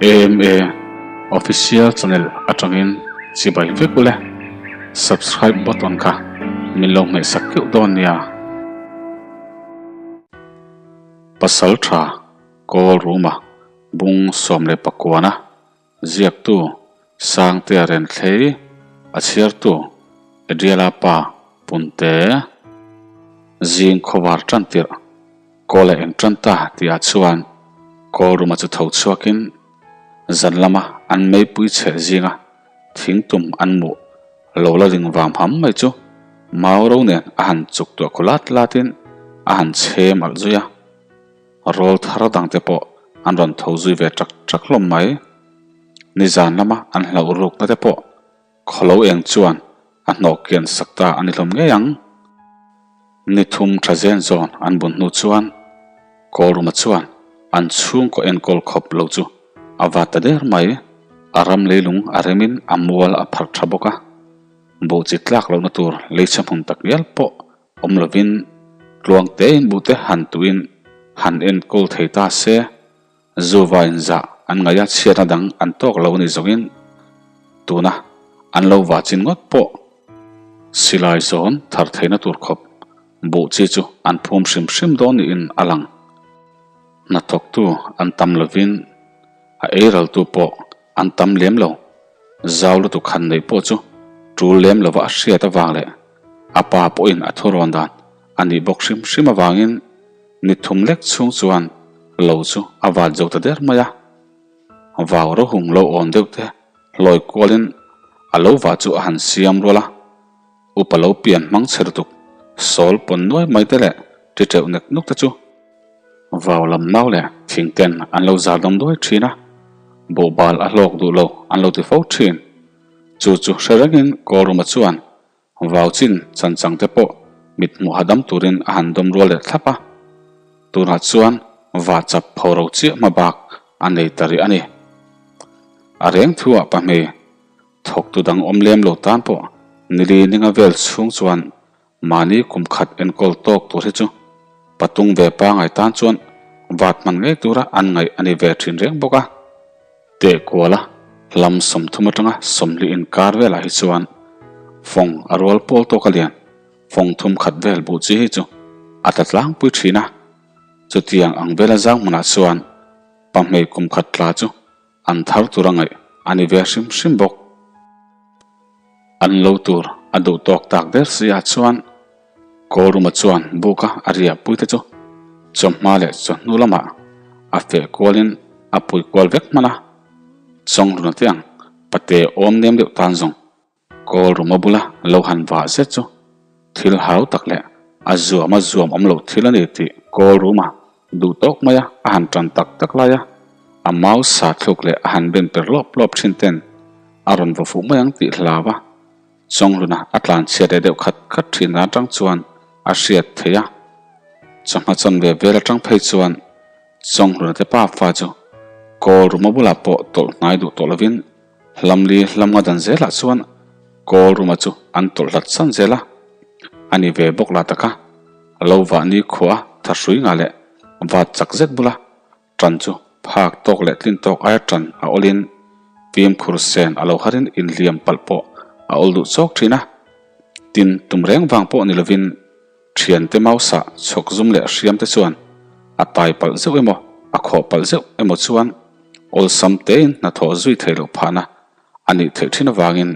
AMA Official Channel atangin chibai vek ule. Subscribe button kha min lo hmehsak keuh dawn nia. Pasal tha Kawl Ruma bung 19-a ziaktu Sangtea Renthlei, a chhiartu Adriela pa Punte zing khawvar tan tirh Kawl a eng tan ta tihah chuan Kawl Ruma chu tho chhuakin zan lama an meipui chheh zinga thingtum an muh lo la ring vang ham mai chu mau ro nen a han chuk tuah khaw lat latin a han chhem alh zui a. Rawl thar dangte pawh an rawn tho zui ve ṭak ṭak hlawm mai. Nizan lama an hlauh rukna te pawh khawlo eng chuan a hnawh kian sak ta a ni hlawm ngei ang. Ni thum tha zen zawn an bun hnu chuan Kawlruma chuan an chhungkaw enkawl khawp lo chu a va ta der mai. A ram leilung a remin a mual a pharh tha bawk a, buh chi tlak lohna tur leichhe hmun tak ngial pawh awm lovin tluang tein buhte han tuin han enkawl thei ta se, Zuva inzah an ngaih a chhiatna dang an tawk lo a ni zawngin tuna an lo va chin ngawt pawh silai zawn thar theihna tur khawp buh chi chu an phum hrim hrim dawn niin a lang. Hnathawktu an tam lovin a eiraltu pawh an tam lem lo. Zau lutuk han neih pawh chu tul lem lova a hriat avang leh a pa pawhin a thurawn dan a nih bawk hrim hrim avangin Ni thum lek chhung chuan lo chu a vat zo ta der mai a, vau rohung lo awn deuh te hlawi kualin a lo vah chu a han siam rual a, upa lo pian hmang chhe lutuk sawl pawn nuai mai te leh ti teuh nek nuk te chu vau lam nau leh thing ten an lo zar dawm duai thin a, buhbal a hlawk duh lo an lo ti fo thin. Chu chu hre rengin Kawlruma chuan Vau chin chanchang te pawh mit hmuh hadam turin a han dawm rual leh thlap a, tunah chuan va chap pho ro chiah hma bak a nei ta rih a ni. A reng thu ah pahmei thawktu dang awm lem lo tan pawh nili ninga vel chhung chuan mahni kum khat enkawl tawk tur hi chu patung ve pangai tan chuan vat hman ngei tura an ngaih a ni ve thin reng bawk a. Teh kuala lam 30 atanga 40 inkar velah hi chuan fawng a rual pawl tawk a lian, fawng thum khat vel buh chi hi chu a tla tlangpui thin a. Chutiang ang vela zang hmunah chuan pahmei kum khat tla chu an thar tur a ngaih a ni ve hrim hrim bawk. An lo tur a duh tawk tak der si ah chuan Kawlruma chuan buka a riah pui te chu chawhma leh chawhnu lamah a feh kualin a pui kual vek hman a, Chawngruna te ang pate awm nem deuh tan zawng Kawlruma bula lo han vah zet chu thil hau tak leh a zuam a zuam awm loh thil a ni tih Kawlruma duh tawk mai a a han tan tak tak lai a, a mau sa thluk leh a han ben per lawp lawp thin ten a rawn vaw fuh mai ang tih hlau a. Chawngluna a tlan chhiat leh deuh khat khat thin dan atang chuan a hriat theih a, chawhma chawn ve vel atang phei chuan Chawngluna te pa fa chu kawl ruma bulah pawh tawlh hnai duh tawh lovin hlamli hlam nga dan zelah chuan kawl ruma chu an tawlh hlat san zel a, a ni ve bawk lah taka lo vah ni khua thahrui ngah leh vat chak zet bula Ṭan chu phak tawk leh tlin tawk aia ṭan a awlin fimkhur sen a lo harin inhliam palh pawh a awl duh chawk ṭhin a. Tin, tum reng vang pawh ni lovin ṭhiante mausah chhawk zum leh hriam te chuan a tai palh zeuh emaw a khawh palh zeuh emaw chuan awlsam tein hnathawh zui theih loh phahna a nih theih ṭhin avangin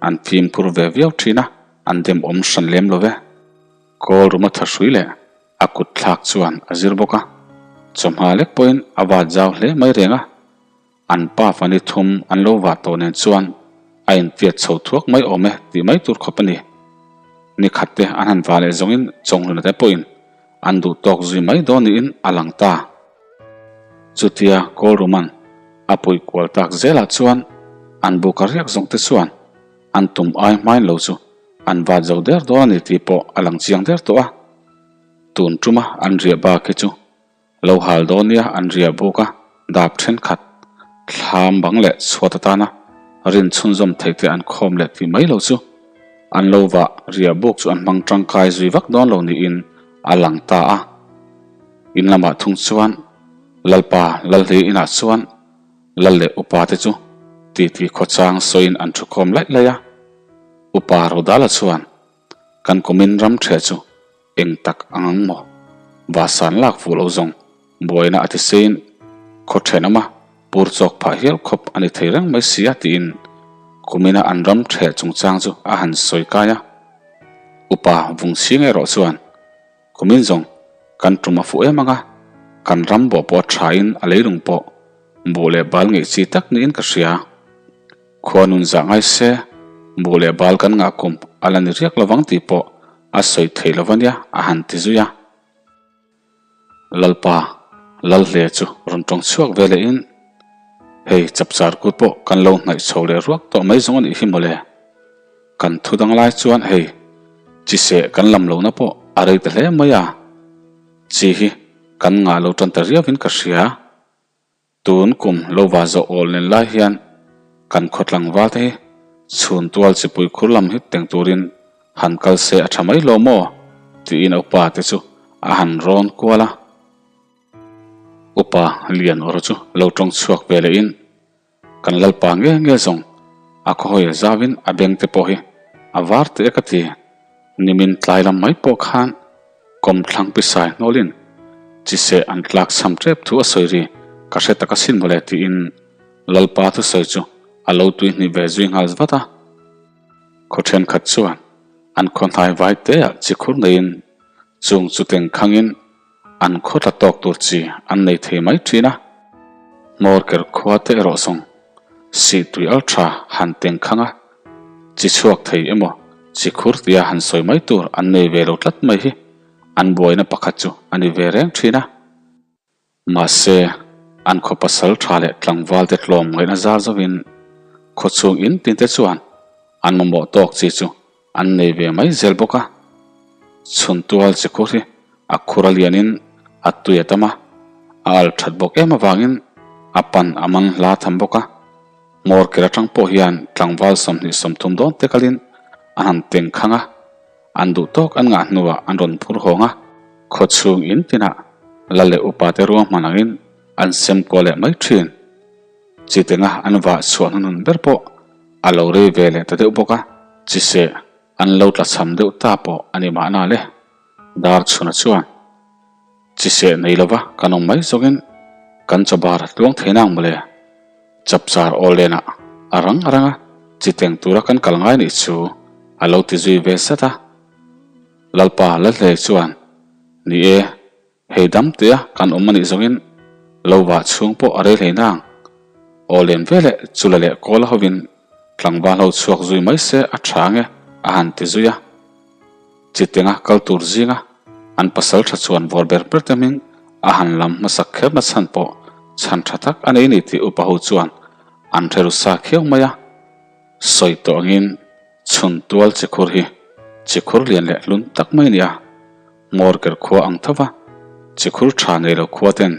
an fimkhur ve viau ṭhin a, an demawm hran lem lo ve. Kawl ruma thahrui leh a kut thlak chuan a zir bawk a, chawhma lek pawhin a vat zau hle mai reng a, an pa fani thum an lo vah tawh nen chuan a infiat chho thuak mai awm e tih mai tur khawp a ni. Ni khat te an han vah leh zawngin Chawngluna te pawhin an duh tawk zui mai dawn niin a lang ta. Chutia Kawlruman a puih kual tak zelah chuan an buka riak zawng te chuan an tum ai hmain lo chu An vat zo der dawn a ni tih pawh a lang chiang der tawh a, tun tuma an riah bak hi chu lo hal dawn nia an riah buk a, dap thenkhat thlam bang leh chhuat atana rin chhunzawm theih te an khawm leh tih mai lo chu an lo vah riah buk chu an hmang tangkai zui vak dawn lo niin a lang ta a. In lamah thung chuan Lalpa Lalhli inah chuan. Lal leh upa te chu titi khawchang sawiin an thukhawm laih laih a. Upa Rodala chuan, Kan kumin ram ṭheh chu eng tak ang ang maw? Vasan lak fuh lo zawng buaina a ti sein khaw ṭhenawm a pur chawk phah hial khawp a ni thei reng mai si a tiin kumina an ram ṭheh chungchang chu a han sawi kai a. Upa Vungchhing erawh chuan, Kumin zawng kan tum a fuh em ang a, kan ram bawh pawh a thain a leilung pawh buh leh bal ngeih chi tak niin ka hria. Khua nun zah ngai se, buh leh bal kan ngah kum a la ni riak lovang tih pawh a sawi thei lo ania a han ti zui a. Lalpa, Lalhle chu rawn tawng chhuak ve lehin, Hei chapchar kut pawh kan lo hnaih chho leh ruak tawh mai zawng a nih hi mawle. Kan thu dang lai chuan hei chi seh kan lam lohna pawh a rei ta hle mai a, chi hi kan ngah lo tan ta riauin ka hria. Tun kum lo va zawh awl nen lai hian kan khaw tlangval te hi chhun tual chipui khur lam hit teng turin han kal se a tha mai lo maw? tiin a upa te chu a han rawn kual a. Upa lian awrh chu lo tawng chhuak ve lehin Kan Lalpa nge nge zawng a khawhawi a zauin a beng te pawh hi a var teh e ka ti. Nimin tlai lam mai pawh khan kawmthlang pisai hnawlin chiseh an tlak cham tep thu a sawi ri ka hre tak asin mawle tiin Lalpa thusawi chu a lo tui hnih ve zui nghal vat a. Khaw thenkhat chuan an khaw hnai vai teah chi khur neiin chung chu tengkhangin An khaw tla tawk tur chi an nei thei mai thin a, hmawr ker khua te erawh zawng sih tui al tha han teng khang a, chi chhuak thei emaw chi khur tia han sawi mai tur an nei ve lo tlat mai hi an buaina pakhat chu a ni ve reng thin a. Mahse, an khaw pasal tha leh tlangval te tlawm ngaihna zar zauhin khaw chhung in tin te chuan an mamawh tawk chi chu An nei ve mai zel bawk a, chhun tual chi khur hi a khur a lianin a tui a tam a, a al that bawk em avangin a pan a man hla tham bawk a. Hmawr ker atang pawh hian tlangval 20 30 dawn te kalin an han teng khang a, an duh tawk an ngah hnuah an rawn phur hawng a, khaw chhung in tinah la leh upa te ruahman angin an sem kual leh mai thin. Chitenga an vah chhuah hnuhnun ber pawh a lo rei ve leh ta deuh bawk a, chiseh an lo tla cham deuh ta pawh a ni mahna le. Dar chhuna chuan chiseh nei lova kan awm mai zawkin kan chaw bar tluang thei nang mawle. Chapchar awl lenah a rang a rang a, chiteng tura kan kal ngai nih chu a lo ti zui ve sat a. Lalpa Lalhlei chuan, Ni e, Hei dam tia kan awm anih zawngin lo vah chhung pawh a rei hlei nang. Aw len veleh chula leh kawl hovin tlangval ho chhuak zui mai se a tha nge a han ti zui a. Chitenga kal tur zinga an pasal tha chuan vawr ber ber te hming a han lam hmasak kher na chhan pawh chhan tha tak a nei ni tih upa ho chuan an hre ru sa khiau mai a. Sawi tawh angin chhun tual chikhur hi chikhur lian leh hlun tak mai a ni a. Hmawr ker khua ang tho va, chikhur tha nei lo khua ten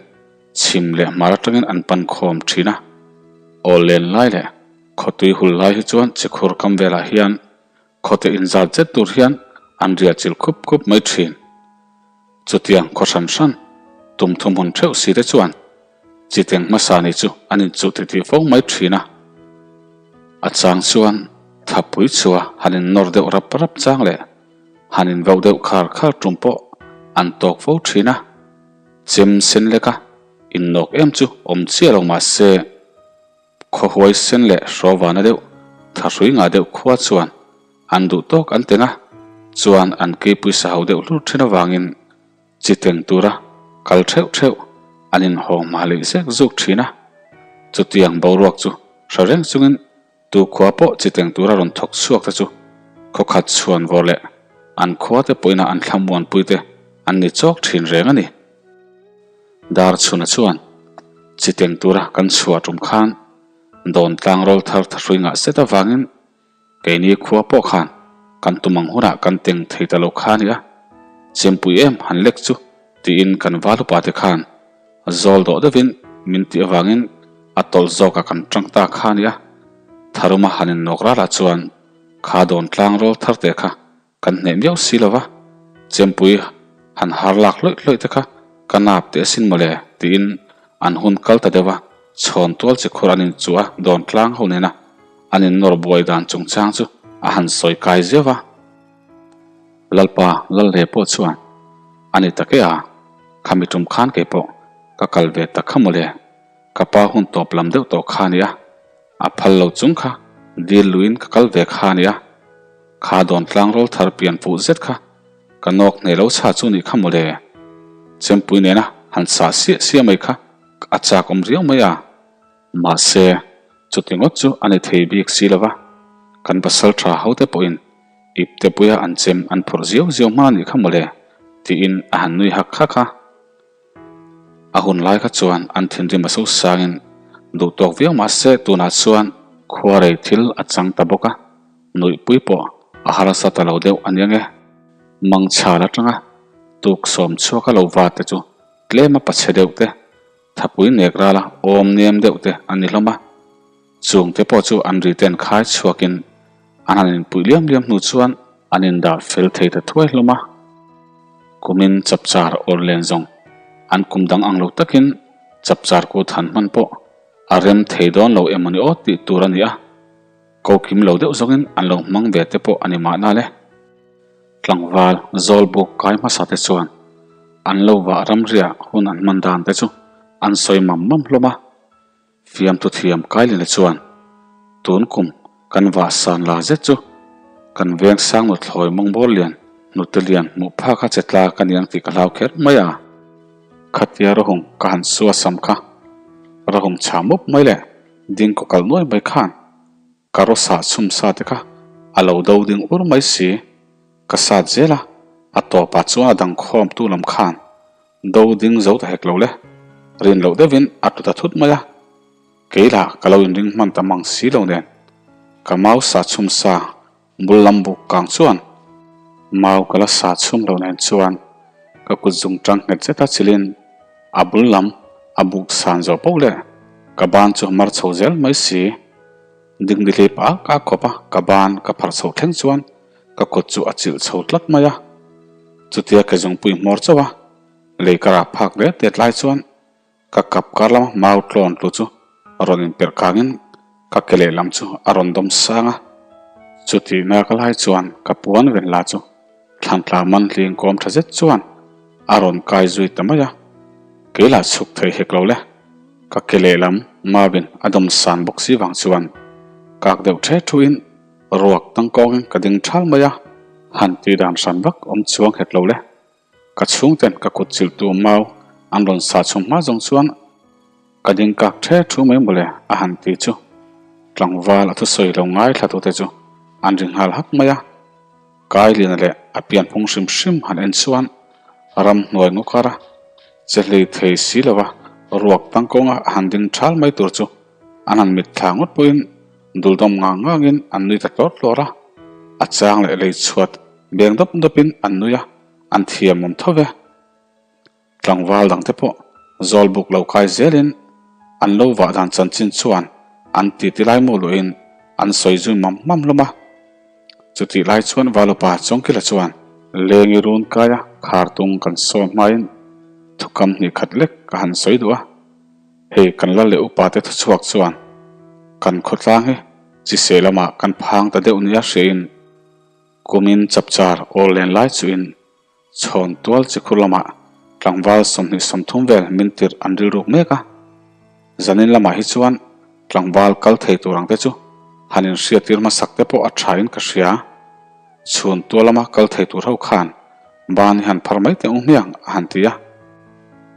chhim leh hmar atangin an pan khawm thin a. Awl len lai leh khawtui hul lai hi chuan chikhur kam velah hian khawte inzat zet tur hian an riah chilh khup khup mai thin. Chutiang khaw hran hran tum thumhmun theuh si te chuan chiteng hmasa nih chu an inchuh titih fo mai thin a. A chang chuan thapui chua han innawr deuh rap rap chang leh Han invauh deuh khar khar tum pawh an tawk fo thin a, chem sen leka innawk em chu awm chiah lo mah se, khaw huai sen leh hrawvana deuh thahrui ngah deuh khua chuan an duh tawk an teng a, chuan an keipui sa ho deuh hlur thin avangin chi teng tura kal theuh theuh an inhawng hma leh zek zuk thin a, chutiang boruak chu hre reng chungin Tu khua pawh chi teng tura rawn thawk chhuak te chu khaw khat chhuan vawr leh an khua te pawhin an thlamuanpui te an ni chawk thin reng a ni. Dar chhuna chuan chi teng tura kan chhuah tum khan dawn tlang rawl thar thahrui ngah set avangin keini khua pawh khan kan tum ang hunah kan teng thei ta lo kha a ni a, chempui em han lek chu tiin kan val upa te khan Zawl dawh deuhin min tih avangin a tawlh zawkah kan tang ta kha a nia. Tharuma han innawk ralah chuan kha dawn tlang rawl thar te kha kan hneh miau si lo va, chempui han har lak hlawih hlawih te kha ka nap teh asin mawle tiin an hun kal ta deuh a. Chhawn tual chi khur an inchuh a, dawn tlang ho nena an innawr buai dan chungchang chu a han sawi kai zeuh a. Lalpa Lalhle pawh chuan, A ni tak e a, khami tum khan kei pawh ka kal ve tak kha mawle, ka pa hun tawp lam deuh tawh kha a ni a, a phal lo chung kha dil luiin ka kal ve kha a ni a, kha dawn tlang rawl thar pian fuh zet kha ka nawk hneh lo chha chu nih kha mawle, chempui nena han sah siah siah mai kha a chak awm riau mai a. Mahse, chuti ngawt chu a ni thei bik si lo va, kan pasal tha hote pawhin ipte puia an chem an phurh ziau ziau hma nih kha mawle, tiin a han nui hak hak a. A hun lai kha chuan an thinrim a so sangin duh tawk viau mahse tunah chuan khuarei thil a chang ta bawk a, nuihpui pawh a harsa ta lo deuh a nia nge. Mangchhal atanga tuk sawm chhuaka lo va te chu tlem a pachhe deuh te Thapui nek rala awm nem deuh te an ni hlawm a, chung te pawh chu an ri ten khai chhuakin an han inpuih liam liam hnu chuan an indah fel thei ta thuai hlawm a. Kumin chapchar awr len zawng an kum dang ang lo takin chapchar kut han hman pawh a rem thei dawn lo emawni aw tih tur a ni a, ko kim lo deuh zawngin an lo hmang ve te pawh a ni mahna le. Tlangval Zawlbuk kai hmasa te chuan an lo vah ramriah hun an hman dan te chu an sawi mam mam hlawm a. Fiamthu thiam Kailina chuan tun kum kan vah san la zet chu kan veng sang nuthlawi mawngbawl lian hnute lian hmuh phak a che tla ka niang tih ka hlau kher mai a. Khatia rahung ka han sua sam kha rahung chha mup mai leh ding kaw kal nuai mai khan Ka raw sah chhum sa te kha a lo do ding ur mai si. Ka sat zel a, a tawpah chuan a dang khawm tu lam khan do ding zo ta hek lo le. Rin loh deuhin a tlu ta thut mai a, kei lah ka lo inring hman ta mang si lo nen. Ka mau sah chhum sa bul lam buk kang chuan mau ka la sah chhum lo nen chuan ka kut zung tang nghet zet a chilin a bul lam a buk san zawh poh leh ka ban chu mar chho zel mai si. Dingdi hlei pah ka kawp a, ka ban ka pharh chho thleng chuan ka kut chu a chilh chho tlat mai a. Chutia ke zungpui hmawr chauh a, lei ka rah phak hle tet lai chuan ka kap kar lama mau tlawn tlu chu rawn inperh kangin ka ke lehlam chu a rawn dawm sang a. Chutihna ka lai chuan ka puan ven la chu Thlantla man hling kawm tha zet chuan a rawn kai zui ta mai a, kei lah chhuk thei hek lo le. Ka ke lehlam Marvin a dawm san bawk si vang chuan kak deuh the thuin ruak tangkawngin ka ding thal mai a, han tih dan hran vak awm chuang hek lo le. Ka chhungten ka kut chilhtu mau an rawn sah chhung hma zawng chuan Ka ding kak the thu mai mawle a han ti chu tlangval a thusawi lo ngaithla tute chu an ri nghal hak mai a. Kailina leh a pianphung hrim hrim han en chuan ramhnuai ngawkar a che hlei thei si lova ruak tangkawnga a han ding thal mai tur chu an han mitthla ngawt pawhin duldawm ngang ngangin an nui ta tlawr tlawr a. A chang leh lei chhuat beng dawp dawpin an nui a, an thiamawm tho ve. Tlangval dangte pawh zawlbuk lo kai zelin an lo vah dan chanchin chuan an titi lai mu luhin an sawi zui mam mam hlawm a. Chutih lai chuan Valupa Chawngkila chuan Lengi run kaia khartung kan sawn hmain thukam hnih khat lek ka han sawi duh a, hei kan lal leh upate thuchhuak chuan kan khawtlang hi chiseh lamah kan phang ta deuh nia hriain kumin chapchar awl len lai chuhin Chhawn tual chikhur lamah tlangval 23 vel min tirh an rilruk mek a, zanin lamah hi chuan tlangval kal thei tur ang te chu han inhriattir hmasak te pawh a thain ka hria. Chhun tual lama kal thei tur ho khan ban hi han phar mai teh u hmiang a han ti a.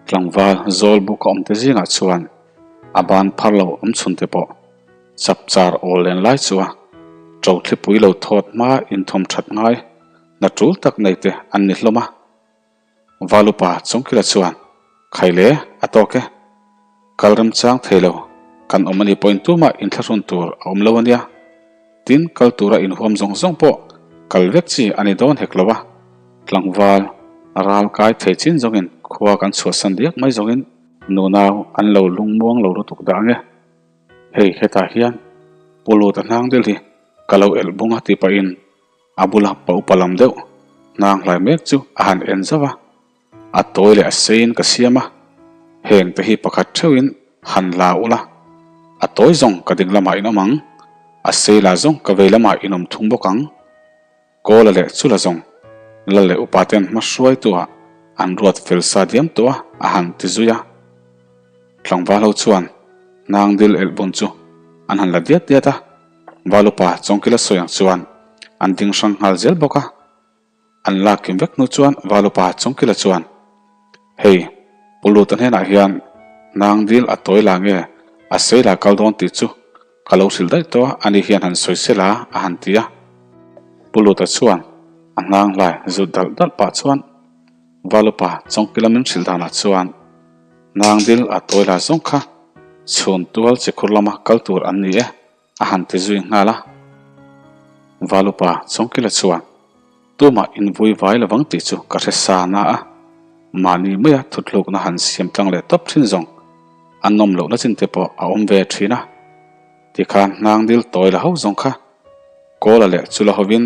Tlangval zawl buk a awm te zingah chuan a ban phar lo awm chhun te pawh chapchar awl len lai chu a ṭo thlipui lo thawt hma inthawm ṭhat ngai Hna tul tak nei te an ni hlawm a. Valupa Chawngkila chuan, Khai le, a tawk e. Kal remchang thei lo, kan awm a nih pawhin tumah inthlahrun tur a awm lo a nia. Tin, kal tura inhuam zawng zawng pawh kal vek chi a ni dawn hek lo a. Tlangval, ral kai thei chin zawngin khua kan chhuahsan diak mai zawngin nunau an lo lungmuang lo lutuk dah ang e. Hei hetah hian Pu Luta hnang dil hi ka lo elh bung a ti pahin A bula pa upa lam deuh hnang hlai mek chu a han en zauh a, a tawi leh a seiin ka siam a, heng te hi pakhat theuhin. Han la ula, a tawi zawng ka ding lamah in awm ang, a sei la zawng ka vei lamah in awm thung bawk ang. Kawla leh chula zawng lal leh upa ten hma hruaitu ah an ruat fel sa diam tawh a, a han ti zui a. Tlangval ho chuan hnangdil elh bun chu an han la diat diat a, val upa Chawngkila sawi ang chuan an ding hrang nghal zel bawk a. An lak kim vek hnu chuan val upa Chawngkila chuan, Hei, Pu Luta hnenah hian hnangdil a tawi la nge a sei la kal dawn tih chu Ka lo hrilh daih tawh a, ani hian han sawi sel a, a han ti a. Pu Luta chuan a hnang hlai zut dalh dalh pah chuan Valupa Chawngkila min hrilh danah chuan hnangdil a tawi la zawng kha chhun tual chikhur lama kal tur an ni e, a han ti zui nghal a. Valupa Chawngkila chuan Tumah invui vai lovang tih chu ka hre sa na a, mahni maia thutlukna han siam tlang leh tawp thin zawng a nawm lohna chin te pawh a awm ve thin a. Tikhan hnangdil tawi la ho zawng kha Kawla leh chula hovin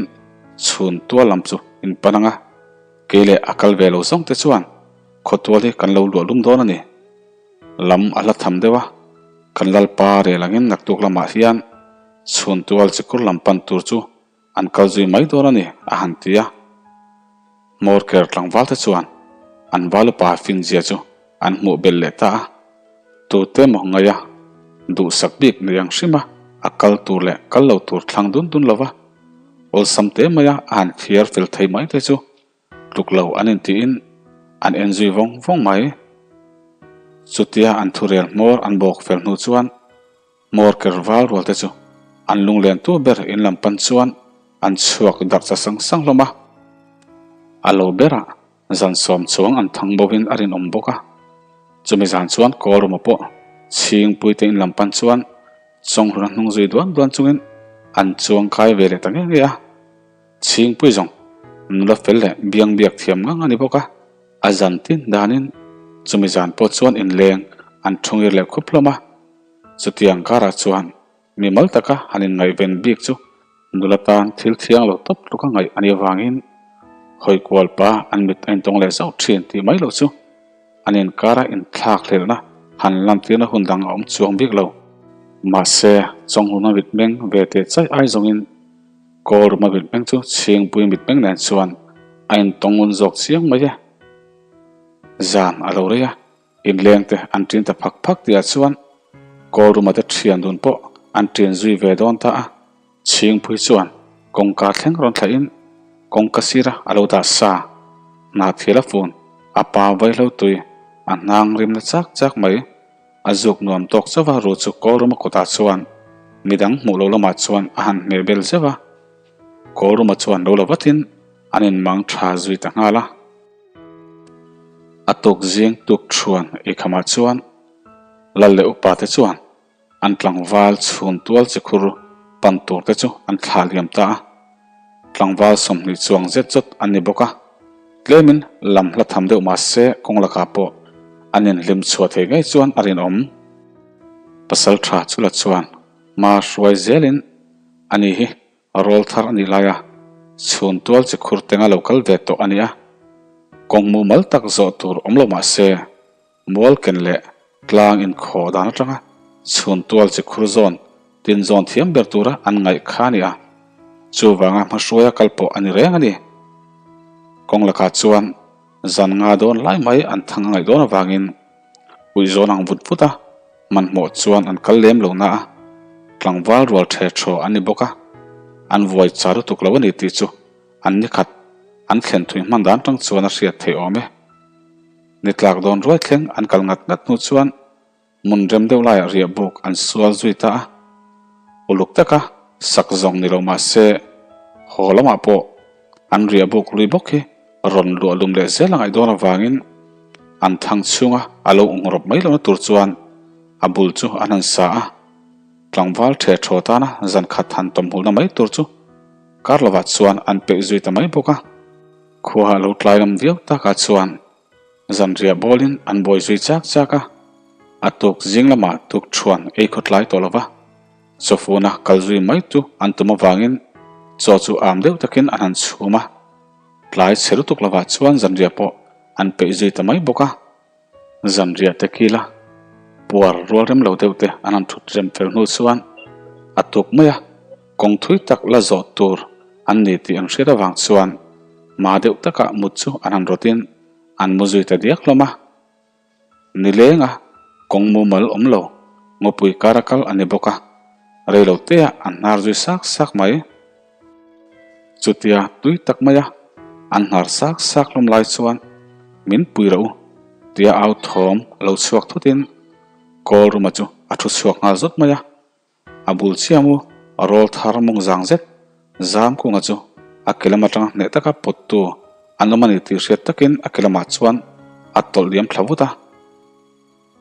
chhun tual lam chu in pan ang a, kei leh a kal ve lo zawng te chuan khawtual hi kan lo luah lum dawn a ni. Lam a hla tham deuh a, kan lalpa rel angin naktuk lamah hian chhun tual chikur lam pan tur chu An kal zui mai dawn a ni, a han ti a. Hmawrker tlangval te chuan an valupa finzia chu an hmuh belh leh ta a. Tute maw ngaih a, duhsak bik nei ang hrim a, a kal tur leh kal lo tur thlang dun dun lova, awlsam te maia a han thliar fel thei mai te chu tluk lo an intiin an en zui vawng vawng mai. Chutia an thurel hmawr an bawk fel hnu chuan Hmawr ker val rual te chu an lunglen tu ber in lam pan chuan an chhuak darh cha sang sang hlawm a. A lo berah zan sawm chuang an thang bo in a rinawm bawk a. Chumi zan chuan Kawlruma pawh Chhingpui te in lam pan chuan Chawnghluna hnung zui duan duan chungin an chuang kai ve leh ta ngei ngei a. Chhingpui zawng nula fel leh biang biak thiam ngang a ni bawk a. A zan tin danin chumi zan pawh chuan inleng an thungir leh khup hlawm a. Chutiang karah chuan mi mal taka han inngaihven bik chu nula tan thil thiang lo tawp tluka ngaih a nih avangin hawi kual pa an mit a intawng leh zauh thin tih mai loh chu an inkara inthlak hlelhna han lantirna hun dang a awm chuang bik lo. Mahse, Chawnghluna mitmeng ve teh chaih ai zawngin Kawlruma mitmeng chu Chhingpui mitmeng nen chuan a intawng ngun zawk chiang mai e. Zan a lo rei a. Inleng te an ṭin ta phak phak tihah chuan Kawlruma te ṭhian dun pawh an ṭin zui ve dawn ta a, Chhingpui chuan kawngka thleng rawn thlahin kawngka sira a lo dah sa, Hnahthial a fun, a pa vaihlo tui a hnang rimna chak chak mai, a zuk nuam tawk chauh a ru chu Kawlruma kutah chuan midang hmuh lo lamah chuan a han hmeh bel zeuh a, Kawlruma chuan lo la vatin an inmang ṭha zui ta nghal a. A tuk zing tuk thuan eikhamah chuan lal leh upa te chuan an tlangval chhun tual chikhur pan tur te chu an thlah liam ta a. Tlangval 20 chuang zet zawt an ni bawk a, tlemin lam hla tham deuh mah se kawng lakah pawh an inhlim chhuah thei ngei chuan a rinawm. Pasal tha chula chuan hma hruai zelin a ni hi Rawl thar a nih laia chhun tual chi khur tenga lo kal ve tawh a ni a, kawng mumal tak zawh tur awm lo mah se, mual ken leh tlang inkhawh dan atanga chhun tual chi khur zawn tin zawn thiam ber tura an ngaih kha a ni a, chuvanga hmahruaia kal pawh a ni reng a ni. Kawng lakah chuan zan nga dawn lai mai an thang a ngaih dawn avangin Uih zawn ang vut vut a, hmanhmawh chuan an kal lem lo na a, tlangval rual ṭhe ṭhaw an ni bawk a, an vuai char lutuk lo a ni tih chu an ni khat an thlen thui hman dan ṭang chuan a hriat theih awm e. Ni tlak dawn ruai thleng an kal ngat ngat hnu chuan hmun rem deuh laiah riah buk an sual zui ta a, uluk taka sak zawng ni lo mah se haw lamah pawh an riah buk lui bawk hi rawn luah lum leh zel a ngaih dawn avangin an thang chhunga a lo ung rawp mai lohna tur chuan a bul chu an han sa a, tlangval ṭhe ṭhaw tana zan khat han tawmhulna mai tur chu kar lovah chuan an peih zui ta mai bawk a. Khua a lo tlai lam viau takah chuan zanriah bawlin an buai zui chak chak a, a tuk zing lamah tuk ṭhuan ei khaw tlai tawh lova chawfuna kal zui mai chu an tum avangin chaw chu am deuh takin an han chhum a. Tlai chhe lutuk lovah chuan zanriah pawh an peih zui ta mai bawk a, zanriah te kila. Puar rual rem lo deuh te an han thut rem fel hnu chuan a tuk mai a, kawng thui tak la zawh tur an ni tih an hriat avang chuan hma deuh takah mut chu an han rawtin an mu zui ta diak hlawm a. Nilenga kawng mumal awm lo, ngawpui kar a kal a ni bawk a, rei lo teah an hnar zui sak sak mai. Chutia tui tak maia an hnar sak sak hlawm lai chuan min pui rawh u tia au thawm lo chhuak thutin Kawl Ruma chu a thu chhuak nghal zawt mai a. A bul chiah mu rawl thar mawng zang zet zam kunga chu a ke lam atanga hneh taka pawttu an awm a ni tih hriat takin a ke lamah chuan a tawlh liam thla vut a.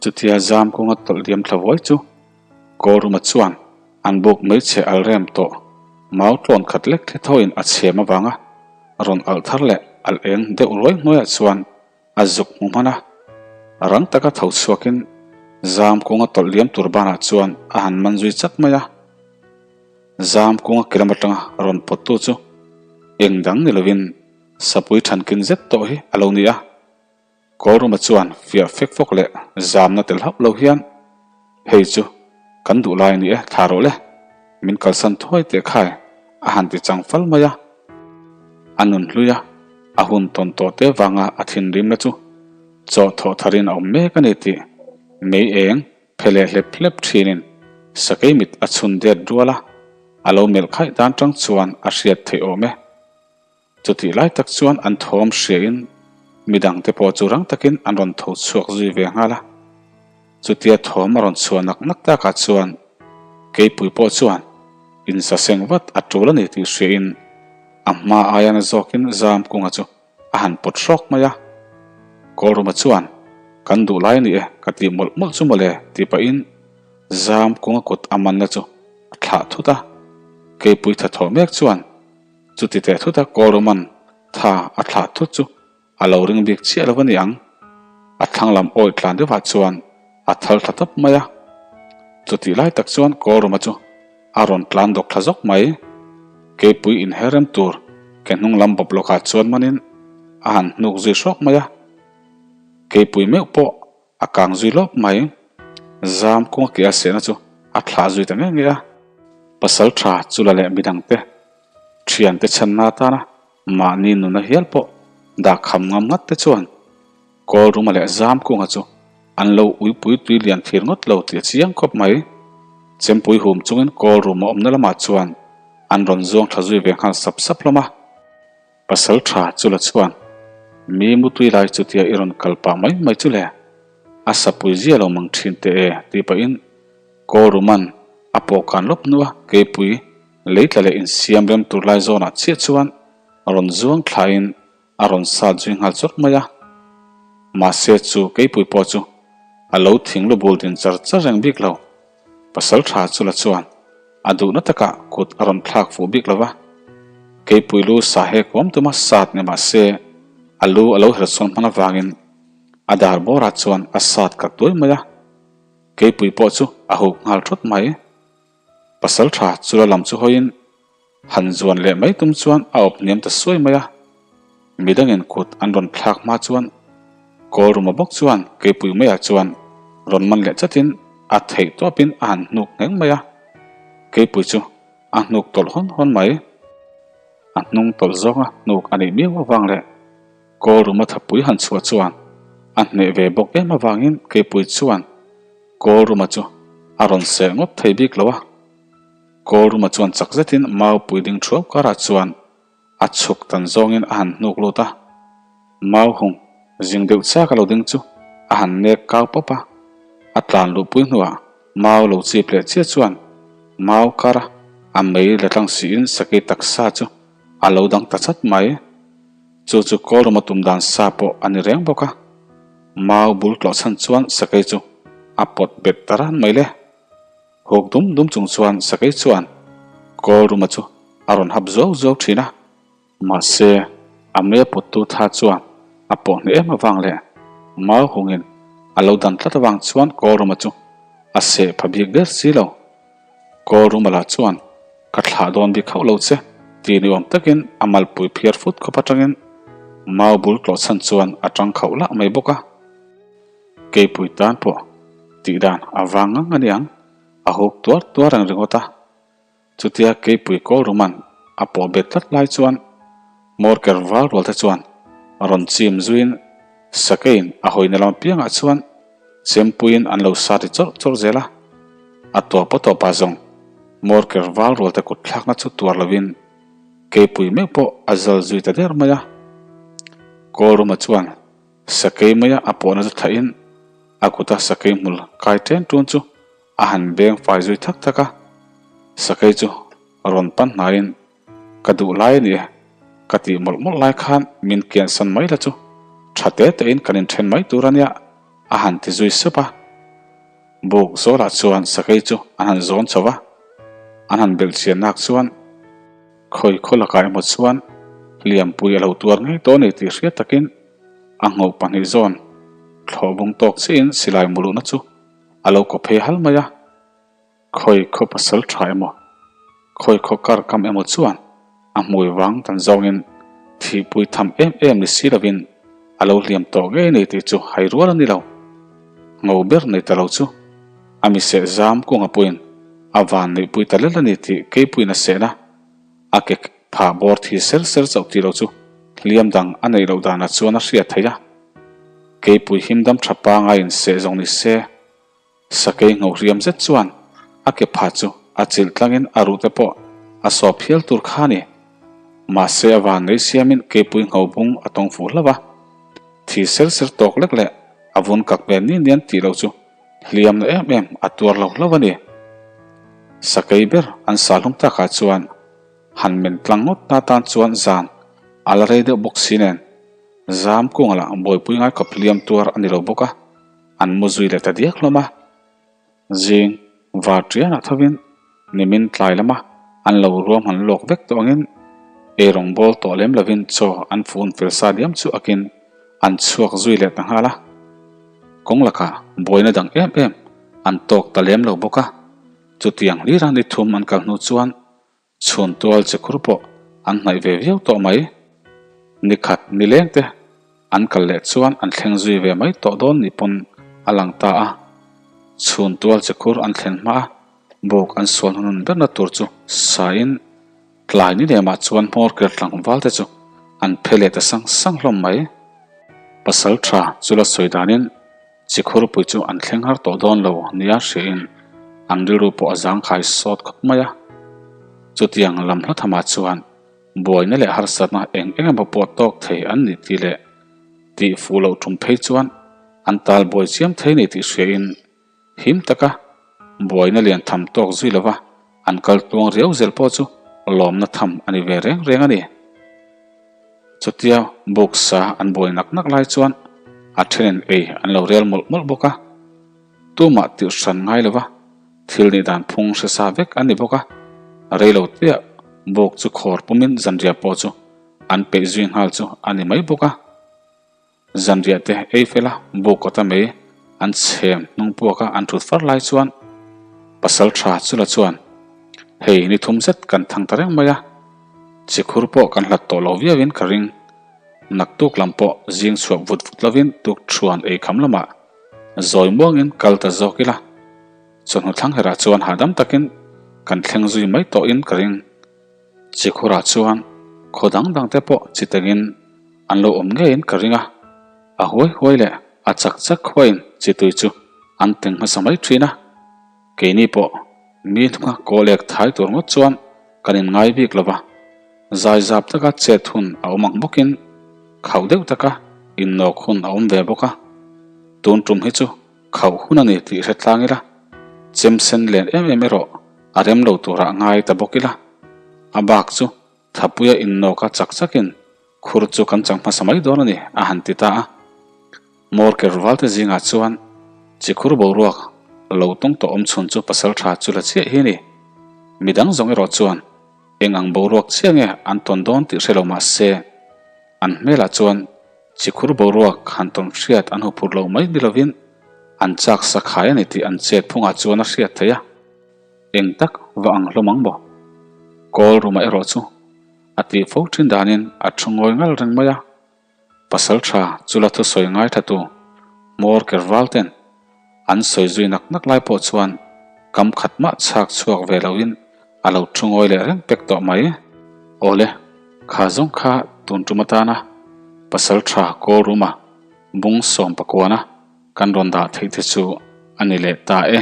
Chutia zam kunga tawlh liam thla vuai chu Kawlruma chuan an buk hmeichhe al rem tawh mau tlawn khat lek thli thawiin a chhem avanga rawn alh thar leh alh eng deuh ruai hnuaiah chuan A zuk hmu hman a, rang taka tho chhuakin zam kunga tawlh liam tur banah chuan a han man zui chat mai a. Zam kunga kilam atanga rawn pawttu chu eng dang ni lovin sapui thankin zet tawh hi a lo ni a. Kawlruma chuan fiah fek fawk leh zamna tel hauh lo hian, Hei chu kan duh lai a ni e, thla rawh le, min kalsan thuai teh khai a han ti chang fal mai a. A nun hlui a, a hun tawn tawh te vanga a thinrimna chu chaw thawh tharin a awm mek a ni tih mei eng phe leh hlep hlep thinin sakei mit a chhun det rual a, a lo melh khaih dan tang chuan a hriat theih awm e. Chutih lai tak chuan an thawm hriain midangte pawh chu rang takin an rawn tho chhuak zui ve nghal a. Chutia thawm a rawn chhuah nak nak takah chuan Keipui pawh chuan insaseng vat a tul a ni tih hriain a hma aia na zawkin Zamkunga chu a han pawt hrawk mai a. Kawlruma chuan kan duh lai a ni e ka tih mawlh mawlh chu mawle tih pahin Zamkunga kut a manna chu a thlah thut a. Keipui tha thawh mek chuan Chuti teh thut a Kawlruman tha a thlah thut chu a lo ring bik chiah lo a ni ang. A thlang lam awih tlan deuhah chuan a thal thla tawp mai a. Chutih lai tak chuan Kawlruma chu a rawn tlan dawk thla zawk mai. Keipui inher rem tur ke hnung lam bawp lawkah chuan manin a han hnuk zui hrawk mai a. Keipui meuh pawh A kang zui lawk mai. Zam kung a ke a sehna chu a thlah zui ta ngei ngei a. Pasal tha chula leh midangte thiante chhanna atana mahni nuna hial pawh dah kham ngam ngat te chuan Kawlruma leh Zamkunga chu an lo uipui tui lian thir ngawt lo tih a chiang khawp mai. Chempui hum chungin Kawlruma awmna lamah chuan an rawn zuang tha zui ve nghal sap sap hlawm a. Pasal tha chu la chuan, Mi mutui lai chutia i rawn kal pah mai mai chu le, a sapui zia lo mang thin teh e tih pahin Kawlruman a pawhkan lawp hnu a keipui lei tla leh insiam rem tur lai zawnah chiah chuan rawn zuang thlain a rawn sat zui nghal chawt mai a. Mahse chu keipui pawh chu a lo thing lu bul din char char reng bik lo. Pasal tha chu la chuan a duhna takah kut a rawn thlak fuh bik lo va, Keipui lu sa hek awm tuma sat ni mah se a lu a lo herchhawn hman avangin a dar bawrah chuan a sat khat duai mai a, Keipui pawh chu a hup nghal thawt mai. Pasal tha chu la lam chu hawiin Han zuan leh mai tum chuan a awp hniam ta suai mai a, midangin kut an rawn thlak hma chuan Kawlruma bawk chuan keipui maiah chuan rawn man leh chatin a theih tawpin a han hnuk ngheng mai a, keipui chu a hnuk tawlh hawn hawn mai. A hnung tawlh zawnga hnuk a nih miau avang leh Kawlruma thapui han chhuah chuan a hneh ve bawk em avangin keipui chuan Kawlruma chu a rawn seh ngawt thei bik lo a. Kawlruma chuan chak zetin mau pui ding thuau karah chuan a chhuk tan zawngin a han hnuk lut a. Mau hung zing deuh chak a lo ding chu a han nek kau pawp a. A tlan luh pui hnuah mau lo chip leh chiah chuan mau kara a mei la tlang siin sakei taksa chu a lo dang ta chat mai. Chu chu Kawlruma tum dan sa pawh a ni reng bawk a. Mau bul tlawh chhan chuan sakei chu a pawt bet ta ran mai le. Hawk dum dum chung chuan Sakei chuan Kawlruma chu a rawn hap zuau zuau thin a. Mahse, a mei a pawttu tha chuan a pawh hneh em avang leh mau hungin a lo dan tlat avang chuan Kawlruma chu a seh pha bik der si lo. Kawlruma lah chuan, Ka thlah dawn bik hauh lo che, ti ni awm takin a malpui phiar fut khawp atangin mau bul tlawh chhan chuan a tang khauh lah mai bawk a. Keipui tan pawh. tih dan a vang ngang a niang, a huk tuar tuar reng ringawt a. Chutia keipui Kawlruma'n a pawh bet tlat lai chuan Morker val rual te chuan rawn chim zuiin Sakeiin a hawina lam apiangah chuan chempuiin an lo sa ri chawrh chawrh zel a. A tawp a tawpah zawng Morker val rual te kut thlakna chu tuar lovin keipui meuh pawh a zal zui ta der mai a. Kawlruma chuan Sakei maia a pawhna chu thlahin a kuta sakei hmul kai ṭen ṭun chu A han beng fai zui thak thak a, Sakei chu rawn pan hnaiin, Ka duh lai a ni e, ka tih mawlh mawlh lai khan min kiansan mai la chu tha te tein kan inthen mai tur a nia, a han ti zui sup a. Buk zawlah chuan Sakei chu an han zawn chho va, an han belh chian nak chuan khawi khaw lakah emaw chuan hliampui a lo tuar ngei tawh a ni tih hriat takin a nghoh pahnih zawn thlawh bung tawk chiahin silai muluhna chu A lo kaw phei hal mai a, khawi khaw pasal tha emaw, khawi khaw kar kam emaw chuan a hmui vang dan zawngin thihpui tham em em ni si lovin a lo hliam tawh ngei nei tih chu hai rual a ni lo. Ngo ber nei ta lo chu a mi seh zam kunga puiin a van neihpui ta lel a ni tih keipuiin a sehna a ke phah bawr thi ser ser chauh tih lo chu hliam dang a neih loh danah chuan a hriat theih a. Keipui himdam tha pangai in seh zawng ni se, sakei nghohriam zet chuan a ke pha chu a chilh tlangin a ruh te pawh a sawp hial tur kha a ni. Mahse a van nei siamin keipui nghobung a tawng fuh hlauh a, thi ser ser tawk lek leh a vun kak ve ni nian tih loh chu hliam na em em a tuar lo hlauh a ni. Sakei ber an sah hlum takah chuan han men tlang ngawt na tan chuan zan a la rei deuh bawk si nen, Zam kunga lah buaipui ngai khawp hliam tuar a ni lo bawk a, an mu zui leh ta diak hlawm a. Zing var ṭianah thovin nimin tlai lama an lo ruam han lawk vek tawh angin eirawng bawl tawh lem lovin chaw an fun fel sa diam chu akin an chhuak zui leh ta nghal a. Kawng lakah buaina dang em em an tawk ta lem lo bawk a, chutiang hlira ni thum an kal hnu chuan Chhun tual che khur pawh an hnaih ve viau tawh mai. Ni khat ni leng te an kal leh chuan an thleng zui ve mai tawh dawn ni pawn a lang ta a. Chhun tual che khur an thlen hma a, buk an sual hnunun berna tur chu sain tlai ni lemah chuan hmawr ker tlangval te chu an phe leh ta sang sang hlawm mai. Pasal tha chu la sawi danin Chikhurpui chu an thleng har tawh dawn lo nia hriain an rilru pawh a zangkhai sawt khawp mai a. Chutiang lam hla thamah chuan buaina leh harsatna eng eng emaw pawh tawk thei an ni tih leh tih fuh loh tum phei chuan an tal buai chiam thei ni tih hriain him taka buaina lian tham tawk zui lova an kal tluang riau zel pawh chu lawmna tham a ni ve reng reng a ni. Chutia buk sa an buai nak nak lai chuan a thenin ei an lo rel mawlh mawlh bawk a, tumah tirh hran ngai lova thil nih dan phung hre sa vek an ni bawk a, rei lo chiah buk chu khawr pumin zanriah pawh chu an peih zui nghal chu a ni mai bawk a. Zanriah te ei fel a, buk kawta mei an chhem hnung puak a an thut far lai chuan pasal tha chu la chuan, Hei ni thum zet kan thang ta reng mai a, chikhur pawh kan hlat tawh lo viauin ka ring. Naktuk lam pawh zing chhuak vut vut lovin tuk thuan ei kham lamah zawi muangin kal ta zawk ila, chawhnu thlang herah chuan hahdam takin kan thleng zui mai tawhin ka ring. Chikhurah chuan khaw dang dang te pawh chi tengin an lo awm ngeiin ka ring a, a huai huai leh a chak chak khuain chi tui chu an teng hmasa mai thin a, keini pawh mi hnunga kawlek thai tur ngawt chuan kan inngai bik lo va, zaizap taka chet hun a awm ang bawkin khauh deuh taka innawk hun a awm ve bawk a, tun tum hi chu khauh hun a ni tih hre tlang ila, chem sen len em em erawh a rem lo turah ngai ta bawk ila, a bak chu Thapuia innawka chak chakin khur chu kan chang hmasa mai dawn a ni, a han ti ta a. Morker valte zingah chuan chikhur boruak lo tawng tawh awm chhun chu pasal tha chu la chiah hi a ni. Midang zawng erawh chuan eng ang boruak chiah nge an tawn dawn tih hre lo mah se, an hmelah chuan chikhur boruak han tawn hriat an huphurh lo mai ni lovin an chak sakhai a ni tih an chet phungah chuan a hriat theih a. Eng tak va ang hlawm ang maw? Kawl ruma erawh chu a tih fo thin danin a thu ngawi ngal reng mai a. Pasal tha chu la thusawi ngaithla tu hmawr ker val ten An sawi zui nak nak lai pawh chuan kam khat mah chhak chhuak ve loin a lo thu ngawi leh reng pek tawh mai. Awle, kha zawng kha tun tum atana pasal tha Kawlruma bung sawm pakuana kan rawn dah theih te chu a ni leh ta e.